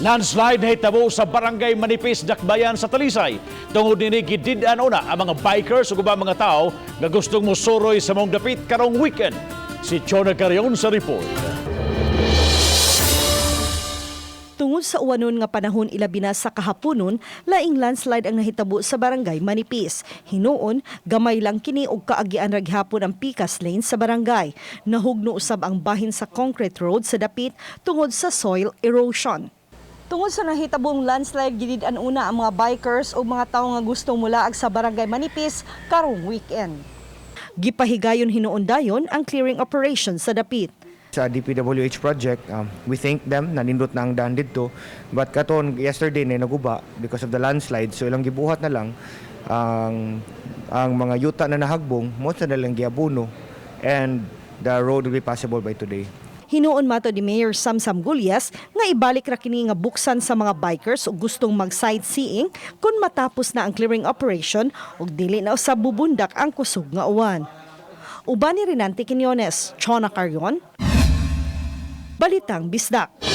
Landslide nahitabo sa Barangay Manipis, Dakbayan sa Talisay. Tungod nini, gidid-an una ang mga bikers ug ubang mga tao nga gustong musuroy sa maong dapit karong weekend. Si Chona Carion sa report. Tungod sa uwanon nga panahon ilabi na sa kahaponon, laing landslide ang nahitabo sa Barangay Manipis. Hinuon, gamay lang kini og kaagian ra gihapon ang pikas lane sa barangay. Nahugno usab ang bahin sa concrete road sa dapit tungod sa soil erosion. Tungod sa nahitabong landslide, gidid-an una ang mga bikers o mga tawo nga gustong mulaag sa Barangay Manipis karong weekend. Gipahigayon hinuon dayon ang clearing operation sa dapit. Sa DPWH project, we thank them, nanindot na ang daan didto. But katon yesterday na naguba because of the landslide, so ilang gibuhat na lang ang mga yuta na nahagbong, mo sa na lang giabuno and the road will be passable by today. Hinuon mato ni Mayor Samsam Gullas nga ibalik ra kini nga buksan sa mga bikers ug gustong mag-sightseeing kung matapos na ang clearing operation ug dili na usab bubundak ang kusog nga uwan. Uban ni Renante Quiñones, Chona Carion, Balitang Bisdak.